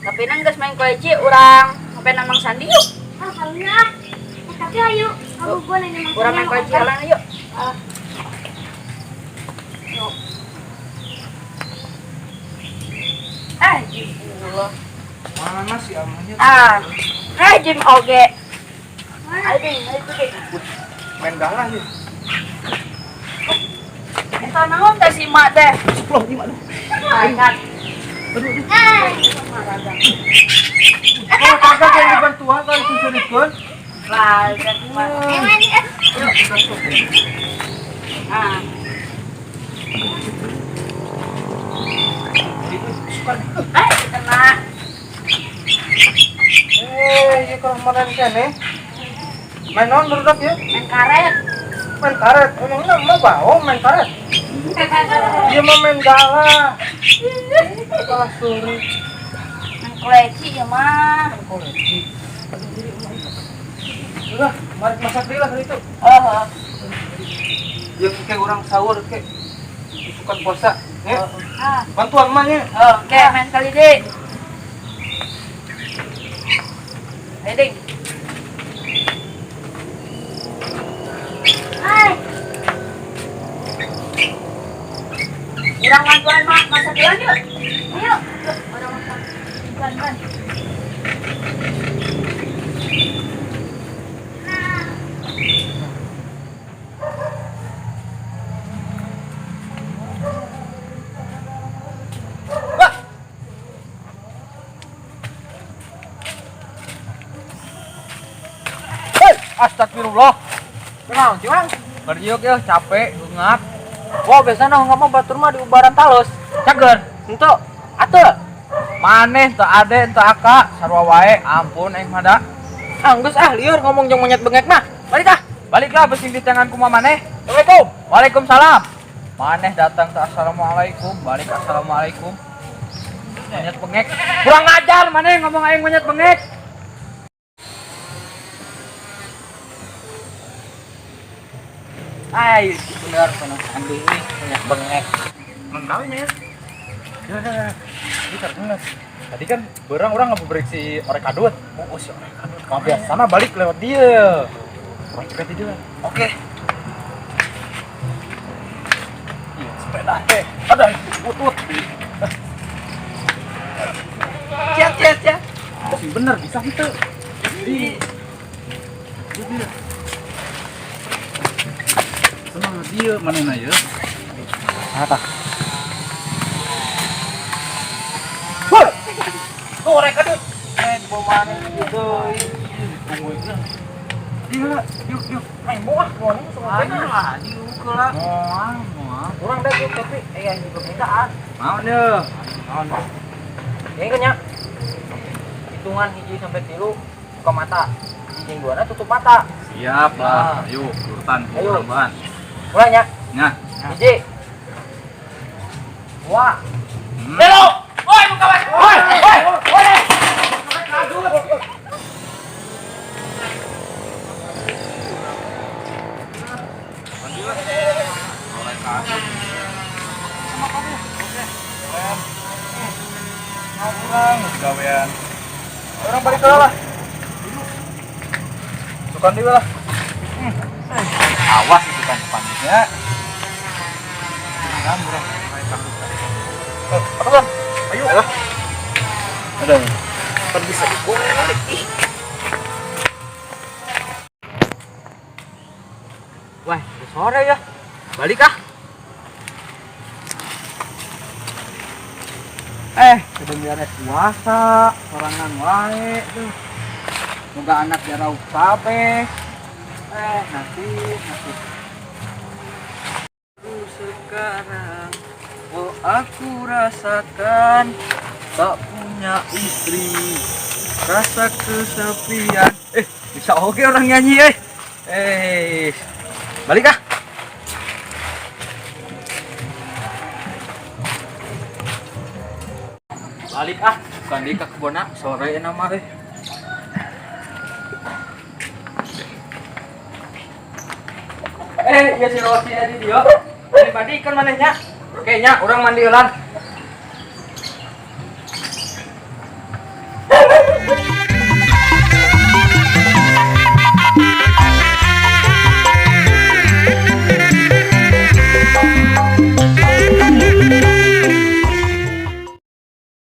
Tapi nang geus main koleci urang ngopenan Mang Sandi yuk. Alhamdulillah. Eh, tapi ayo, kamu gua nanya Mang Urang main Sandi. Koleci jalan yuk. Ah. Yuk. Eh, jim Allah. Mana sih amanya? Ah. Eh, jim oge. Ayo ding, ayo ding. Main galah ya. Eta naon teh si mak teh? 10 lima aduh. Makan. Aduh, aduh. Eh, Oh, kagak yang dibantuan kalau disusulikeun. Lah, kan mak. main eh. Ah. Eh, kena. Eh, ieu kalau main kene. Main naon barudak ya? Main karet. Main karet. Emangnya mah bau main karet? Dia mah main galah. Kalah suri. Main koleci ya mah. Koleci. Udah, mari masak deui lah hari itu. Oh, Ya kayak orang sahur kayak isukan puasa ya. ah. Bantuan mah nya. Oke, main kali deh. Ayo, Ding. Hai. Urang bantuan mak masak duluan yuk. Ayo. Yuk, urang masak. Bukan, bukan. Wah. Hei, astagfirullah. Kenal, Ciwang? Berdiuk ya, capek, ngap. Wah, biasanya ngomong batur mah di ubaran talus. Cager. Henteu, atuh. Maneh teu ade teu aka, sarua wae. Ampun aing mah da. Ah, geus ah lieur ngomong jeung monyet bengek mah. Balik ah. Baliklah besing ditengan kumaha maneh. Assalamualaikum. Waalaikumsalam. Maneh datang ke assalamualaikum, balik assalamualaikum. Monyet bengek. Kurang ajar maneh ngomong aing monyet bengek. Ay, bener penuh Andi ini monyet bengek. Mengkawin ya. Ya, ya, ya. Ini terdengar. Tadi kan berang orang nggak si orek kadut. Oh, si orek kadut. Kalau biasa mah balik lewat dia. Orang cekat dia. Oke. Iya, sepeda teh. Ada butut. Ciat, ciat, ciat. Sih bener bisa gitu. Di. Dia. Senang dia mana ya? Apa? Woi. Tuh orek kadut. Eh, di bawah mana gitu. Tungguin. Dia, yuk, yuk. Main buah, mau nih semua Ayo lah, diukur lah. Moal, moal. Kurang dah tuh, tapi yang juga permintaan. Mau nih. Mau. Ini kan ya. Hitungan 1 sampai 3 buka mata. Hiji dua tutup mata. Siap lah. Ayo, urutan. Ayo. Tambahan. Mulai nya. Nah. 1 2 Halo. Woi, buka mata. Woi, woi, woi. Kurang gawean. Orang balik ke lah. Sukan dia lah. Awas itu kan depannya. Nah, murah. Apa kan? Ayo. Ada. Kan bisa digoreng. Ih. Wah, udah sore ya. Balik ah. Udah beres puasa, sorangan wae tuh. Moga anak jarauh kabeh. Nanti, nanti. Aku sekarang, oh aku rasakan tak punya istri, rasa kesepian. Bisa oke orang nyanyi. Balik ah. Balik ah, bukan di ke kebun sore nama eh. Ya si Rosi di dia. Ini mandi kan manehnya. Oke nya, orang mandi ulan.